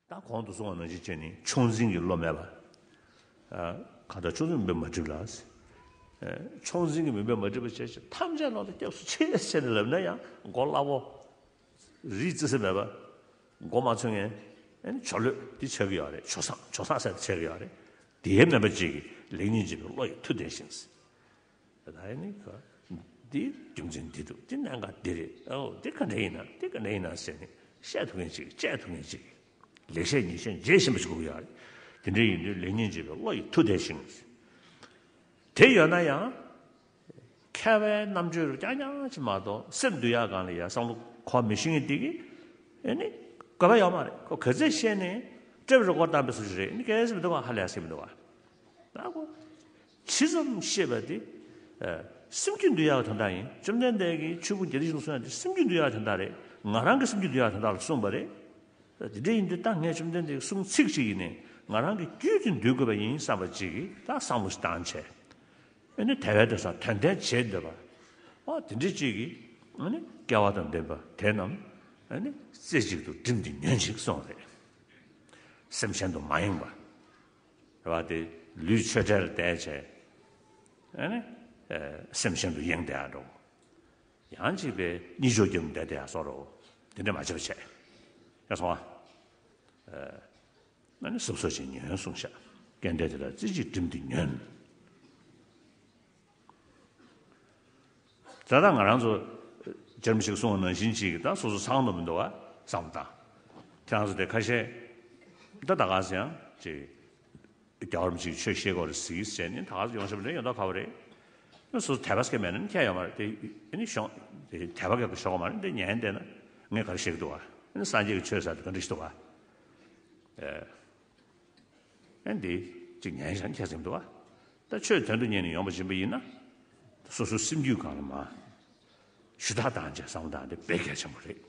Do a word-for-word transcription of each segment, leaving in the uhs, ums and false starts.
ད་གོང་དུ་གསུངས་པ་ནང་བཞིན་བྱས་ནས་ཆུང་འཛིན་གྱི་བློ་མེད་པ། ཨ། གང་ལྟར་ཆུང་འཛིན་མི་མ་འགྲིབ་ལ། ཨ། ཆུང་འཛིན་གྱི་མི་མ་འགྲིབ་པ་བྱས་ཤིང་ཐམས་ཅད་ལ་ལ་སྐྱབས་སུ་མཆི་ཟེར་ནས་ལབ་ན་ཡང་མགོ་སླ་པོ། རིགས་བརྩི་ས་མེད་པ། མགོ་མ་ཚོས་མཁན། ཨ་ནི་ཇོ་ལོད་འདི་ཆགས་ཀྱི་ཡོད་རེད། ཇོ་བཟང་ཇོ་བཟང་ཟེར་ཆགས་ཀྱི་ཡོད་རེད། དེའི་མེད་པ་ཅིག་གིས་ལེགས་ཉེས་འབྱེད་པའི་བློ་ཡི་མཐུ་ལྡན་ཞིང་། ད་ཡིན་ནི་ག་འདི་རྒྱུ་མཚན་འདི་འདུག་འདི་གནད་འགག་འདི་རེད། ཨོ་འདི་ག་འདྲ་ཡིན་ན་འདི་ག་འདྲ་ཡིན་ན་ཟེར་ནས་བཤད་ཐུབ་མཁན་ཅིག་དཔྱད་ཐུབ་མཁན་ཅིག་ལེགས་བཤད་ཉེས་བཤད་འབྱེད་ཤེས་པ་ཞིག་དགོས་ཀྱི་ཡོད་རེད། དེ་འདྲ་ཡིན་དུས་ལེགས་ཉེས་འབྱེད་པའི་བློ་ཡི་མཐུ་ལྡན་ཞིང་། དེ་ཡོད་ན་ཡང་། མཁས་པའི་རྣམ་དཔྱོད་རུ་རྐྱང་རྐྱང་ཅིག་མ་གཏོགས་སེམས་འདུལ་ཡག་སྒང་ལ་ཡ་བསམ་བློ་འཁོར་མི་ཤེས་མཁན་དེ་གིས་ཨེ་ནི་དགོས་པ་ཡོད་མ་རེད། ཁོ་ག་ཚད་ཤེས་ནས་སྤྲེའུ་རི་མགོར་བཏང་པའི་བཟོ་ཞིག་རེད། ཨེ་ནི་གལ་སྲིད་མི་འདུག་བ། ཧ་ལས་སེ་མི་འདུག་བ། ད་ཁོ་ཇི་ཙམ་ཤེས་པ་དེ་ཨ་སེམས་རྒྱུད་འདུལ་ཡག་དོན་དག་ཡིན། བཅོམ་ལྡན་འདས་ཀྱིས་ཆོས་ཕུང་བརྒྱད་ཁྲི་བཞི་སྟོང་གསུངས་ཡག་དེ་སེམས་རྒྱུད་འདུལ་ཡག་དོན་དག་རེད། ང་རང་གི་སེམས་རྒྱུད་འདུལ་ཡག་དོན་དག་ལ་གསུངས་པ་རེད། དེ་འདྲ་ཡིན་དུས་ད་ངས་བཅོམ་ལྡན་འདས་ཀྱི་གསུང་ཚིག་ཅིག་ཡིན་ནའི་ང་རང་གི་རྒྱུད་དེ་འདུལ་དགོས་པ་ཡིན་བསམ་པ་ཅིག་གིས་ད་བསམ་བློ་ཞིག་བཏང་བྱས། ཨ་ནི་དལ་བའི་དོན་སང་དོན་ལྡན་བྱེད་འདོད་པ། ཨ་དེ་འདྲ་ཅིག་གིས་ཨ་ནི་སྐལ་བ་དང་ལྡན་པ་དེ་རྣམས་ཨ་ནི་རྩེ་གཅིག་ཏུ་བསྒྲིམས་ཏེ་ཉོན་ཅིག་གསུངས་རེད། སེམས་གཞན་དུ་མ་ཡེངས་པ། རེད་བ། དེ་ལུས་ཆོས་བྲལ་བསྡད་བྱས། ཨ་ནི་ཨ་སེམས་གཞན་དུ་ཡེངས་བསྡད་ཡག་འགྲོ། ཡང་གཅིག་པའི་གཉིད་ཆོག་རྒྱབ་བསྡད་བསྡད་ཡག་བཟོ་འདྲ། དེ་འདྲ་མ་བྱེད་པ་བྱས། ཡག་སོང་ཨ། ཨ་ནི་སོ་སོ་ཅིག་ཉོན་གསུངས་ཤག་སྐད་འདྲ་དེ་ལ་རྩེ་གཅིག་བསྒྲིམས་ཏེ་ཉོན། ད་ལྟ་ང་རང་ཚོ་སྤྱིར་བཏང་ཞིག་གསུངས་པ་ནང་བཞིན་ཅིག་ད་སོ་སོ་ཚང་འདུག་མི་འདུག་བ་བསམ་བློ་བཏང་། ཁྱེད་རང་ཚོ་དེ་ཁ་ཤས་ད་ད་ག་ཟེ་ཡང་ཅིག་རྒྱལ་བ་རིན་པོ་ཆེས་ཆོས་བཤད་དགོས་རེད་ཟེར་གྱི་ཟེར་ནས་ད་ག་ཟེ་ཡོང་ཤེས་པ་རེད། ཡོང་ཐབས་ཁ་པོ་རེད། སོ་སོ་དད་པ་སྐད་མེད་ན་ཁྱད་ཡོད་མ་རེད་དེ། ཨ་ནི་ཤོང་དེ་དད་པ་སྐད་ཀྱི་ཤོག་མ་རེད་དེ། ཉན་བསྡད་ན་ངས་ག་རེ་བཤད་ཀྱི་འདུག་བ། ཨ་ནི་སངས་རྒྱས་ཀྱི་ཆོས་ཟེར་དེ་ག་འདྲ་ཞིག་འདུག་བ། ཨ་ནི་འདི་གཅིག་ཉན་བཞག་ཁྱད་ཟེར་མི་འདུག་བ། ད་ཆོས་དོན་དུ་གཉེར་ནས་ཡོང་བ་ཡིན་པ་ཡིན་ན། སོ་སོའི་སེམས་རྒྱུད་སྒང་ལ་མ་ཞུ་དག་བཏང་བྱས་བསམ་བློ་བཏང་དེ་དཔེ་གལ་ཆེན་པོ་རེད།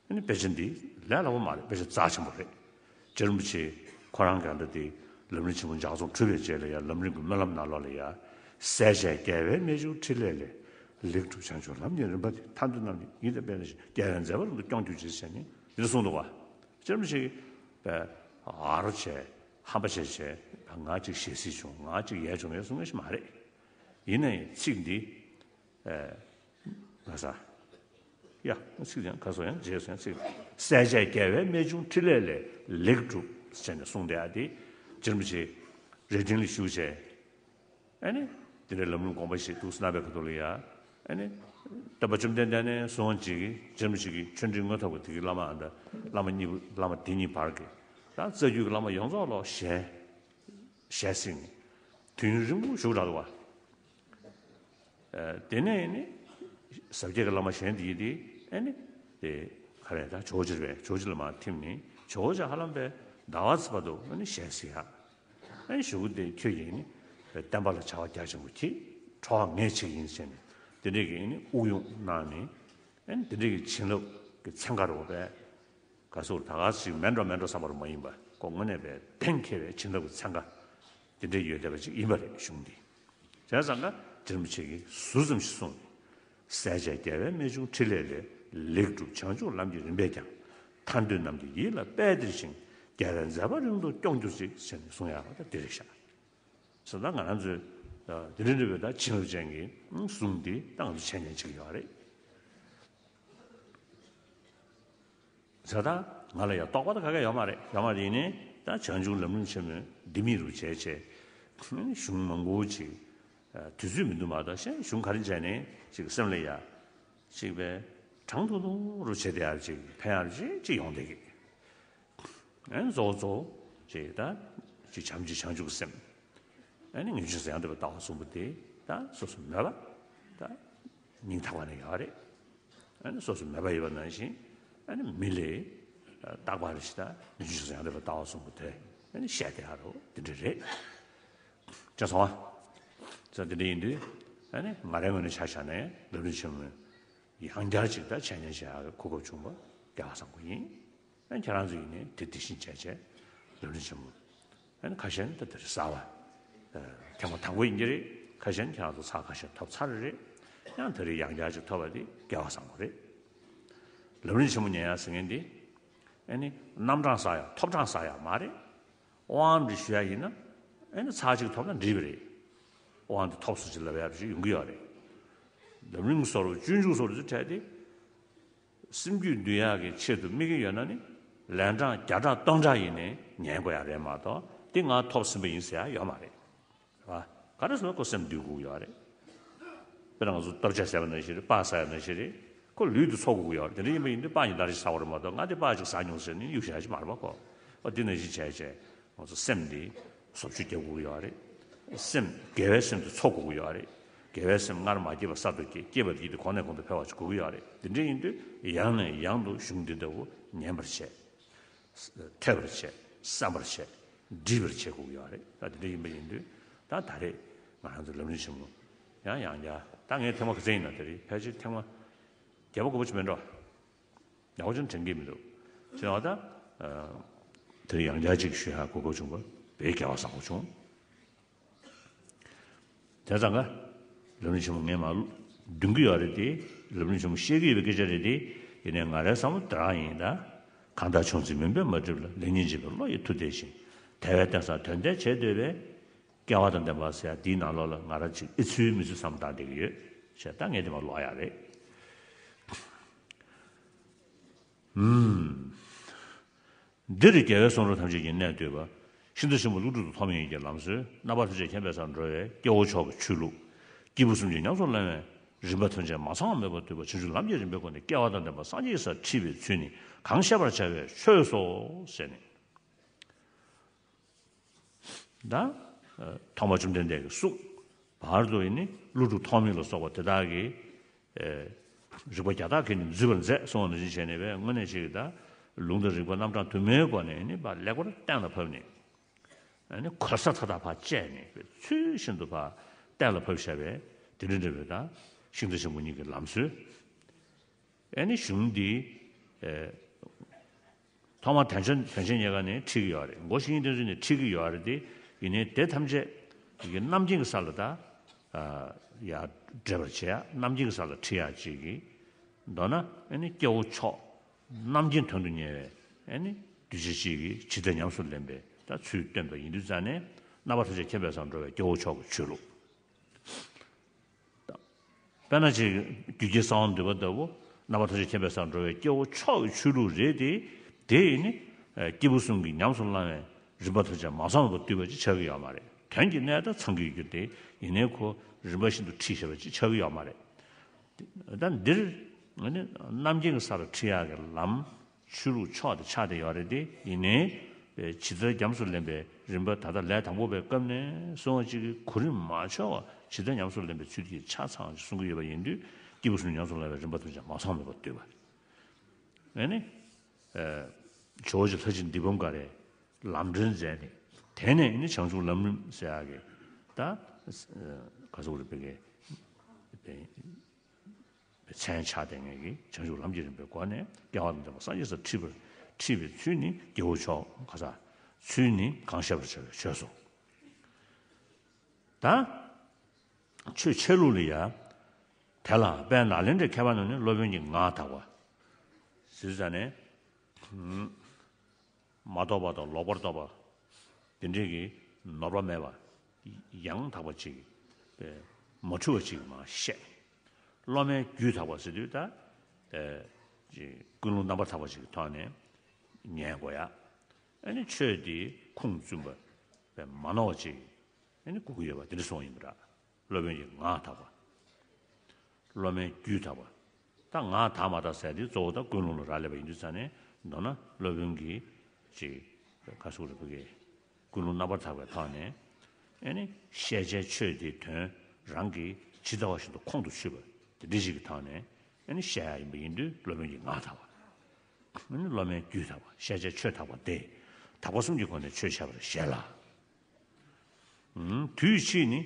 ཨ་ནི་དཔེ་ཆ་འདི་ལས་སླ་པོ་མ་རེད། དཔེ་ཆ་རྩ་ཆེན་པོ་རེད། རྗེ་རིན་པོ་ཆེ་ཁོ་རང་ག་འདྲ་དེ་ལམ་རིམ་ཆེན་མོ་ལྗགས་རྩོམ་གྲུབ་པའི་རྗེས་ལ་ཡང་ལམ་རིམ་གྱི་སྨོན་ལམ་ནང་ལོགས་ལ་ཡང་། ཟད་བྱེད་རྒྱལ་བའི་རྨད་བྱུང་ཕྲིན་ལས་ལས། ལེགས་གྲུབ་བྱང་ཆུབ་ལམ་གྱི་རིམ་པ་དེ། ཐར་འདོད་རྣམས་ཀྱི་ཡིད་ལ་དཔལ་ནས་ཤེས། རྒྱལ་བའི་མཛད་པ་རིང་དུ་སྐྱོང་གྱུར་ཅིག་ཟེར་ནས་འདི་གསུངས་འདུག་བ། རྗེ་རིན་པོ་ཆེ་གིས་ཨ་རོ་བྱས་ཧམ་པ་བྱས་བྱས་ང་གཅིག་ཞལ་གཟིགས་བྱུང་། ང་གཅིག་ཡལ་བྱུང་ཡོད་གསུང་མཁན་ཞིག་མ་རེད། ཡིན་ནའི་ཚིག་འདི། ཨེ། ང་ས། ཡ། ཚིག་ཡང་ཁ་སོ་ཡང་རྗེས་སུ་ཡང་ཚིག་ཟད་བྱེད་རྒྱལ་བའི་རྨད་བྱུང་ཕྲིན་ལས་ལས། ལེགས་གྲུབ་ཟེར་ནས་གསུངས་བསྡད་ཡ་དེ། རྗེ་རིན་པོ་ཆེ་རྭ་སྒྲེང་ལ་བཞུགས་བྱས། ཨ་ནི། དེ་འདྲའི་ལམ་རིམ་དགོངས་པ་ཞིག་འདུག་སེ་གནང་བའི་ཁ་ཐུག་ལ་ཡ། ཨ་ནི། སྟོན་པ་བཅོམ་ལྡན་འདས་ནས་གསུངས་ཅིག་རྗེ་རིན་པོ་ཆེ་གིས་ཆོས་འབྲེལ་དངོས་ཐོབ་ཀྱི་དེ་གི་བླ་མ་ཨ་འདྲ། བླ་མ་གཉིས་པོ་བླ་མ་དེ་གཉིས་བར་གྱི། ད་རྩ་རྒྱུད་ཀྱི་བླ་མ་ཡོངས་རྫོགས་ལ་ཞལ། ཞལ་གཟིགས་ནས། དུས་ཡུན་རིང་པོ་བཞུགས་གྲགས་འདུག་བ། ཨ། དེ་ནས་ནི། ཟབ་རྒྱས་ཀྱི་བླ་མ་གཞན་དེ་ཡིན་དེ། ཨ་ནི། དེ། ག་རེ་ད་ཇོ་བོ་རྗེ་རེད་པས། ཇོ་བོ་རྗེ་ལ་མར་ཐིམ་ནས་ཇོ་བོ་རྗེ་ཧ་ལམ་པའི་ཟླ་བ་ཚེས་པ་དུ་ཨ་ནི་ཞལ་གཟིགས་ཡ། ཨ་ནི་གཞུག་གུ་དེ་ཁྱོད་ཀྱིས་ནི། བསྟན་པ་ལ་བྱ་བ་རྒྱ་ཆེན་པོ་གྱིས། ཁྲོ་བ་ངས་བྱེད་ཀྱི་ཡིན་ཟེར་ནས། དེ་འདྲས་ཀྱི་ཨ་ནི་དབུགས་དབྱུང་གནང་ནས། ཨ་ནི་དེ་འདྲས་ཀྱི་བྱིན་རླབས་ཀྱི་ཚན་ཁ་རོགས་པས། ག་ཟུར་ད་ག་ཞིག་མེད་འགྲོ་མེད་འགྲོ་བསམ་པ་མ་ཡིན་པ། ཁོ་དངོས་གནས་པའི་གཏན་འཁེལ་བའི་བྱིན་རླབས་ཀྱི་ཚན་ཁ་དེ་འདྲ་ཡོད་བསྡད་པ་ཅིག་ཡིན་པ་རེད། གཞུང་འདི། བྱས་ཙང་ཀ་རྗེ་རིན་པོ་ཆེ་གིས་ཟུར་ཙམ་ཞིག་གསུངས་ནས། ཟད་བྱེད་རྒྱལ་བའི་རྨད་བྱུང་ཕྲིན་ལས་ལས། ལེགས་གྲུབ་བྱང་ཆུབ་ལམ་གྱི་རིམ་པས་ཀྱང་། ཐར་འདོད་རྣམས་ཀྱི་ཡིད་ལ་དཔལ་སྟེར་ཞིང་། རྒྱལ་བའི་མཛད་པ་རིང་དུ་སྐྱོང་གྱུར་ཅིག་ཟེར་ནས་གསུངས་ཡག་པ་ད་འདི་རེད་ཤག་ཟེར་ད་ང་རང་ཚོས་འདི་འདྲ་འདྲ་བའི་ད་བྱིན་རླབས་ཅན་གྱི་གསུང་འདི་ད་ང་ཚོ་འཆད་ཉན་བྱེད་ཀྱི་ཡོད་རེད། ད་ལྟ་ང་ལ་ཡང་རྟོགས་པ་ད་ག་གེ་ཡོད་མ་རེད། ཡོད་མ་རེད། ཡིན་ནའི་ད་བྱང་ཆུབ་ལམ་རིམ་ཆེན་མོའི་ལྡེ་མིག་རུ་བྱས་བྱས་གཞུང་མང་པོ་ཅིག་དུས་ཚོད་མི་འདུག་མ་གཏོགས་གཞན་གཞུང་ག་རེ་མཇལ་ནའི་ཅིག་སེམས་ལ་ཡ་ཅིག་པའི་གྲང་ཐུང་ཐུང་རུ་བྱས་བསྡད་ཡ་ཅིག་ཕན་ཡ་ཅིག་ཅིག་ཡོང་བསྡད་ཀྱི། ཨན་གཙོ་བོ་གཙོ་བོ་ཅིག་ད་ཅིག་བྱམས་ཀྱི་བྱང་ཆུབ་སེམས། ཨ་ནི་ངེས་འབྱུང་ཟེར་ཡང་དེ་བ་ལྟ་བ་གསུམ་པོ་དེ་ད་སོ་སོ་མོས་པ་ད་སྙིང་ཐག་པ་ནས་ཡོད་རེད། ཨ་ནི་སོ་སོ་མོས་པ་ཡོད་པ་ནང་བཞིན་ཨ་ནི་མི་ལས་རྟག་པར་ཞིག་ད་ངེས་འབྱུང་ཟེར་ཡང་དེ་བ་ལྟ་བ་གསུམ་པོ་དེ་ཨ་ནི་བཤད་དེ་ཧ་རོ་དེ་འདྲ་རེད། ཅེས་སོང་བ། ཙང་དེ་འདྲ་ཡིན་དུས་ཨ་ནི་ང་རའི་ངོས་ནས་ཆ་བཞག་ནས་ལམ་རིམ་ཆེན་མོའི་ཡང་བསྐྱར་ཅིག་ད་འཆད་ཉན་བྱེད་ཡག་གི་གོ་སྐབས་བྱུང་བ་སྐལ་བ་བཟང་པོ་ཡིན། ཨ་ཁྱེད་རང་ཚོ་ཡིན་ནའི་དེ་དེ་བཞིན་བྱས་བྱས་ལམ་རིམ་ཆེན་མོ། ཨ་ནི་ཁ་ཤས་ནི་ད་དེ་རིང་གཟའ་པ། ཐེངས་མ་དང་པོ་ཡིན་གྱི་རེད། ཁ་ཤས་ནི་ཁྱེད་རང་ཚོ་ཚར་ཁ་ཤས་ཐོབ་ཚར་རེད། ཡང་དེ་རིང་ཡང་བསྐྱར་ཅིག་ཐོབ་པ་དེ་སྐལ་བ་བཟང་པོ་རེད། ལམ་རིམ་ཆེན་མོ་ཉན་ཡག་ཟེར་མཁན་དེ། ཨེ་ནི་རྣམ་གྲངས་བསགས་ཡག་ཐོབ་གྲངས་བསགས་ཡག་མ་རེད། དབང་འདི་ཞུ་ཡག་ཡིན་ན་ཨེ་ནི་ཚར་གཅིག་ཐོབ་ན་འགྲིག་པ་རེད། དབང་འདི་ཐོབ་སོང་ཅིག་ལབ་ཡག་ཞིག་ཡོང་གི་ཡོད་རེད། ལམ་རིམ་བཟོ་འདྲ་སྤྱོད་འཇུག་བཟོ་འདྲ་ཚོ་འཕྲད་དེ། སེམས་རྒྱུད་འདུལ་ཡག་གི་ཆེད་དུ་དམིགས་ཀྱི་ཡོད་ན་ནི་ལན་གྲངས་བརྒྱ་གྲངས་སྟོང་གྲངས་ཡིན་ནའི་ཉན་དགོས་ཡག་རེད་མ་གཏོགས་འདི་ང་ཐོབ་ཟིན་པ་ཡིན་ཟེར་ཡག་ཡོད་མ་རེད། རེད་བ། ག་རེ་ཟེར་ན་ཁོ་སེམས་འདུལ་དགོས་ཀྱི་ཡོད་རེད། དཔེར་ན་ང་ཚོ་གཏོར་ཆས་ཟ་བ་ནང་བཞིན་རེད། སྤགས་ཟ་ཡག་ནང་བཞིན་རེད། ཁོ་ལུས་དེ་འཚོ་དགོས་ཀྱི་ཡོད་རེད། དེ་འདྲ་ཡིན་པ་ཡིན་དུས་སྤགས་ཉིན་ལྟར་ཞིག་ཟ་དགོས་རེད་མ་གཏོགས་ང་དེ་སྤགས་ཅིག་ཟ་མྱོང་ཟེར་ནས་གཡུག་བཞག་ཡག་ཅིག་མ་རེད་པ་ཁོ། ཨ་འདི་ནང་བཞིན་བྱས་བྱས་ང་ཚོ་སེམས་འདི་བཟོ་བཅོས་རྒྱག་དགོས་ཀྱི་ཡོད་རེད། སེམས་དགེ་བའི་སེམས་དེ་འཚོ་དགོས་ཀྱི་ཡོད་རེད། དགེ་བའི་སེམས་སྔར་མ་སྐྱེས་པ་གསར་དུ་སྐྱེ། སྐྱེས་པ་དེ་གིས་དེ་གོང་ནས་གོང་དུ་འཕེལ་བ་ཅིག་དགོས་ཀྱི་ཡོད་རེད། དེ་འདྲ་ཡིན་དུས་ཡང་ནས་ཡང་དུ་གཞུང་འདི་ལྟ་བུ་ཉན་པར་བྱས། ཐོས་པར་བྱས། བསམ་པར་བྱས། འདྲིས་པར་བྱེད་དགོས་ཀྱི་ཡོད་རེད། ད་དེ་འདྲ་ཡིན་པ་ཡིན་དུས་ད་ད་རེས་ང་རང་ཚོ་ལམ་རིམ་ཆེན་མོ་ཡང་ཡང་བསྐྱར། ད་ངས་ཐེངས་མ་ག་ཚོད་ཡིན་ན་དེ་རིང་ཕལ་ཆེར་ཐེངས་མ་བརྒྱད་པ་དགུ་པ་ཅིག་མིན་འགྲོ། ཡག་པོ་ཅིག་དྲན་གྱི་མི་འདུག། བྱས་ཙང་ད་དེ་རིང་ཡང་བསྐྱར་ཅིག་ཞུ་ཡག་གོ་སྐབས་བྱུང་བ་དཔེ་སྐལ་བ་བཟང་པོ་བྱུང་། དེ་ཙང་ཀ་ལམ་རིམ་ཆེན་མོ་ངས་མར་འདོན་གྱི་ཡོད་རེད་དེ། ལམ་རིམ་ཆེན་མོ་བཤད་ཀྱི་ཡོད་པའི་སྐད་ཆ་རེད་དེ། ཡིན་ནའི་ང་རའི་བསམ་བློ་དེ་རང་ཡིན་ད། གང་དག་བྱུང་ཚུལ་མུན་པས་མ་བསྒྲིབས་ལ། ལེགས་ཉེས་འབྱེད་པའི་བློ་ཡིས་མཐུ་སྟེར་ཞིང་། དལ་བའི་རྟེན་བཟང་དོན་ལྡན་བྱེད་འདོད་པས། སྐལ་བ་དང་ལྡན་པ་ཟེར་ཡག་འདིའི་ནང་ལོགས་ལ་ང་རང་ཅིག་ཨེ་ཚུལ་མི་ཚུལ་བསམ་བློ་བཏང་བསྡད་ཀྱི་ཡོད། བྱས་ད་ངས་དེ་མར་ཀློག་ཡག་རེད། ཨུམ། འདིར་རྒྱལ་བའི་གསུང་རབ་ཐམས་ཅད་ཀྱི་གནད་བསྡུས་པ། ཤིང་རྟ་ཆེན་པོ་ཀླུ་སྒྲུབ་ཏུ་ཐོགས་མེད་ཡིད་ཀྱི་ལམ་སྲོལ། རྣམ་པ་ཐམས་ཅད་མཁྱེན་པའི་སར་འགྲོ་བའི་སྐྱེ་བོ་མཆོག་གི་ཆོས་ལུགས། སྐྱེས་བུ་གསུམ་གྱི་ཉམས་སུ་བླང་བའི་རིམ་པ་ཐམས་ཅད་མ་ཚང་བ་མེད་པར་བསྡུས་པ། བྱང་ཆུབ་ལམ་གྱི་རིམ་པའི་སྒོ་ནས་སྐལ་བ་དང་ལྡན་པ་སངས་རྒྱས་ཀྱི་སར་ཁྲིད་པའི་ཚུལ་ནི་གང་བཤད་པར་བྱ་བའི་ཆོས་སོ་ཞེས་ནས། ད་ཐོག་མར་བཅོམ་ལྡན་འདས་ཀྱིས་གསུངས། བར་དུ་ཡིན་ནི་ཀླུ་སྒྲུབ་ཐོགས་མེད་ལ་སོགས་པ་དེ་དག་གིས་རིགས་པ་བརྒྱ་ཕྲག་གིས་ནི་འཛུད་པར་མཛད་གསུངས་པ་ནང་བཞིན་བྱས་ནས་པས་དངོས་གནས་ཅིག་ད་ལུང་དང་རིགས་པ་རྣམ་གྲངས་དུ་མའི་སྒོ་ནས་ནི་ཕར་ལེགས་པར་གཏན་ལ་ཕབ་ནས། ཨ་ནི་གོལ་ས་མཐའ་དག་ཕར་བཅད་ནས་པས་ཚུལ་བཞིན་དུ་ཕར་གཏན་ལ་ཕབ་བཞག་པས་དེ་འདྲ་འདྲ་བའི་ད་ཤིང་རྟ་ཆེན་པོ་གཉིས་ཀྱི་ལམ་སྲོལ། ཨེ་ནི་གཞུང་འདི། ཨེ། ཐོག་མར་དོན་ཆེན་དོན་ཆེན་རྙེད་དཀར་ནས་ཁྲིད་ཀྱི་ཡོད་རེད། མགོ་ཤེས་ཡོན་བསྟན་འཛིན་ནས་ཁྲིད་ཀྱི་ཡོད་རེད་དེ། ཡིན་ནའི་དེ་ཐམས་ཅད་ཀྱི་རྣམ་མཁྱེན་གྱི་ས་ལ་ད། ཨ། ཡར་འགྲེལ་པར་བྱེད་ཡ། རྣམ་མཁྱེན་གྱི་ས་ལ་ཁྲིད་ཡ་ཅིག་གི། མདོར་ན་ཨེ་ནི་སྐྱེ་བོ་མཆོག་རྣམ་མཁྱེན་དོན་དུ་གཉེར་བའི་ཨེ་ནི་གདུལ་བྱ་ཅིག་གིས་ཇི་ལྟར་ཉམས་སུ་ལེན་པའི་ད་ཚུལ་སྟོན་པ་ཡིན་དུས་ཙང་ནས་རྣམ་པ་ཐམས་ཅད་མཁྱེན་པའི་སར་འགྲོ་བའི་སྐྱེ་བོ་མཆོག་གི་ཆོས་ལུགས། དཔེར་ན་ཅིག་རྒྱུད་ཀྱི་གསང་བ་འདུས་པ་ལྟ་བུ་རྣམ་པ་ཐམས་ཅད་མཁྱེན་པའི་སར་འགྲོ་བའི་སྐྱེ་བོ་མཆོག་གི་ཆོས་ལུགས་རེད་དེ། དེ་ཡིས་ནི་སྐྱེས་བུ་གསུམ་གྱི་ཉམས་སུ་བླང་བའི་རིམ་པ་ཐམས་ཅད་མ་ཚང་བར་བསྡུས་པ་ཅིག་ཆགས་ཀྱི་ཡོད་མ་རེད། དོན་གྱི་གནད་ད་ཚང་གི་ཡོད་རྒྱུ་དེ་ཡིན་ནའི་ཁོ་རིམ་པ་བཞིན་དུ་ཁྲིད་བཞག་པ་ཅིག་ཆགས་ཀྱི་ཡོད་མ་རེད། ད་འདིར་ནི་རྣམ་མཁྱེན་གྱི་ས་ལ་ཁྲིད་ཡག་གི་ལམ། ཆོས་ལུགས་མཆོག་དེ་ཆགས་བསྡད་ཡོད་རེད་དེ། ཡིན་ནའི་ཇི་ལྟར་ཉམས་སུ་ལེན་པའི་རིམ་པ་ད་ལྟ་ལས་དང་པོ་པའི་སྐབས་ནས་བཟུང་བ་ཅིག་གི་གོ་རིམ་མ་འཆོལ་བ་ཇི་ལྟར་ཉམས་སུ་ལེན་པའི་ཚུལ་གྱི་ཆ་ཚང་ཞིག་གསུང་གི་ཡོད་པ་ཡིན་དུས་སྐྱེས་བུ་གསུམ་ཉམས་སུ་ལེན་པའི་རིམ་པ་ཐམས་ཅད་མ་ཚང་མེད་པར་བསྡུས་པ། ཨེ་ནི། ཇོ་བོ་རྗེ་ལྷ་གཅིག་འདི་བུམ་དཀར་རས་ལམ་སྒྲོན་མཛད་ནས། དེ་ནས་ནི་བྱང་ཆུབ་ལམ་རིམ་ཟེར་ཡག་གི་ད་ག་ཟེར་དགོས་རེད། དཔེ་གི་མཚན་ཆགས་བསྡད་མཁན་གྱི་བྱང་ཆུབ་ལམ་གྱི་རིམ་པའི་སྒོ་ནས་སྐལ་བ་དང་ལྡན་པ་སངས་རྒྱས་སར་ཁྲིད་པར་ཁྲིད་པའི་ཚུལ་ནི་སྐྱེ་བོ་མཆོག་ག་ས་ཚུལ་ནི་གང་བཤད་པར་བྱ་བའི་ཆོས་སོ། ད་ཆོས་འཆད་ལུགས་ལ་ཡ། དེ་ལ་དཔལ་ནཱ་ལེནྡྲའི་མཁས་པ་རྣམས་ནི་སློབ་དཔོན་གྱི་ངག་དག་པ། ཟེར་ཙང་ནས། མ་རྟོགས་པ་དང་ལོག་པར་རྟོག་པ། དེ་འདྲས་ཀྱི་ནོར་བ་མེད་པ། ཡང་དག་པ་ཅིག་པས་མ་འཁྲུལ་བ་ཅིག་མར་བཤད། སློབ་མའི་རྒྱུད་དག་པ་ཟེར་དུས་ད། ཨེ། ཅིག་ཀུན་སློང་རྣམ་པར་དག་པ་ཅིག་གི་ཐོག་ནས་ཉན་དགོས་ཡ། ཨ་ནི་ཆོས་འདིའི་ཁུངས་བཙུན་པ་པས་མ་ནོར་བ་ཅིག་ཨ་ནི་དགོས་ཀྱི་ཡོད་པ་དེ་འདྲ་གསུངས་ཡིན་པ་འདྲ། སློབ་དཔོན་གྱི་ངག་དག་པ། སློབ་མའི་རྒྱུད་དག་པ། ད་ངག་དག་མ་དག་ཟེར་དེ་གཙོ་བོ་ད་ཀུན་སློང་ལ་རག་ལས་པ་ཡིན་དུས་ཙང་ནས་མདོར་ན་སློབ་དཔོན་གྱི་ཅིག་ག་ཟེར་དགོས་རེད། ཕ་གི་ཀུན་སློང་རྣམ་པར་དག་པའི་ཐོག་ནས་ཨ་ནི་བཤད་བྱའི་ཆོས་དེའི་དོན་རང་གིས་ཇི་ལྟ་བ་བཞིན་དུ་ཁོང་དུ་ཆུད་པ་དེ་འདྲ་ཞིག་གི་ཐོག་ནས་ཨ་ནི་བཤད་ཡ་ཡིན་པ་ཡིན་དུས་སློབ་དཔོན་གྱི་ངག་དག་པ། ཨ་ནི་སློབ་མའི་རྒྱུད་དག་པ། བཤད་བྱའི་ཆོས་དག་པ་སྟེ། དག་པ་གསུམ་གྱི་སྒོ་ནས་ཆོས་འཆད་པར་བཞེད་ལ། དུས་ཕྱིས་ནི་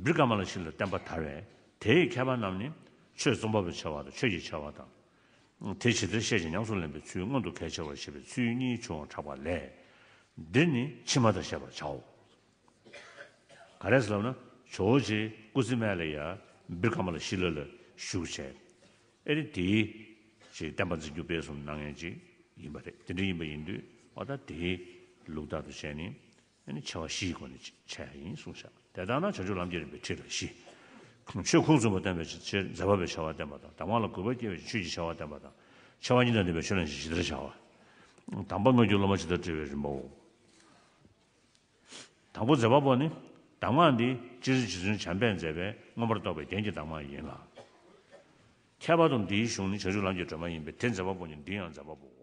བི་ཀྲ་མ་ལ་ཤཱི་ལའི་བསྟན་པ་དར་བས་དེའི་མཁས་པ་རྣམས་ནི་ཆོས་རྩོམ་པ་པོའི་ཆེ་བ་དང་ཆོས་ཀྱི་ཆེ་བ་དང་། དེ་ཇི་ལྟར་བཤད་ཅིང་ཉམས་སུ་ལེན་པའི་ཚུལ་མངོན་དུ་གལ་ཆེ་བར་བྱེད་པའི་ཚུལ་གཉིས་བྱུང་བར་གྲགས་པ་ལས། འདིར་ནི་ཕྱི་མ་དག་བཤད་པར་བྱའོ། ག་རེ་ཟེར་ལབ་ན་ཇོ་བོ་རྗེ་སྐུ་ཚེ་སྨད་ལ་ཡ་བི་ཀྲ་མ་ལ་ཤཱི་ལ་ལ་བཞུགས་བྱས། ཨེ་རེད་དེའི་ཅིག་བསྟན་པ་འཛིན་སྐྱོང་སྤེལ་གསུམ་གནང་མཁན་ཅིག་ ཡིན་པ་རེད། དེ་འདྲ་ཡིན་པ་ཡིན་དུས་ཨ་ད་དེའི་ལུགས་ལྟར་དུ་བྱས་ནས་ཨ་ནི་ཆེ་བ་བཞི་ཡི་སྒོ་ནས་འཆད་ཡ་ཡིན་གསུངས་བཞག་དེ་ལྟར་ན་བྱང་ཆུབ་ལམ་གྱི་རིམ་པའི་ཁྲིད་ལ་བཞི། ཆོས་ཁུངས་བཙུན་པ་བསྟན་པའི་ཕྱིར་མཛད་པ་པོའི་བྱ་བ་བསྟན་པ་དང་། གདམས་ངག་ལ་གུས་པ་སྐྱེ་བའི་ཕྱིར་ཆོས་ཀྱི་བྱ་བ་བསྟན་པ་དང་། འཆད་པ་གཉིས་དང་ལྡན་པའི་ཆོས་ལ་ཇི་ལྟར་བྱ་བ། དམ་པ་བསྔོ་རྒྱུའི་སློབ་མ་ཇི་ལྟར་བསྒྲལ་བའི་རིམ་པའོ། དང་པོ་མཛད་པ་པོ་ནི། གདམས་ངག་འདི་སྤྱིར་རྗེ་བཙུན་བྱམས་པས་མཛད་པའི་མངོན་པར་རྟོགས་པའི་རྒྱན་གྱི་གདམས་ངག་ཡིན་ལ། ཁྱད་པར་དུ་འདིའི་གཞུང་ནི་བྱང་ཆུབ་ལམ་གྱི་སྒྲོན་མ་ཡིན་པས་དེ་མཛད་པ་པོ་ཉིད་འདི་ཡང་མཛད་པ་པོའོ།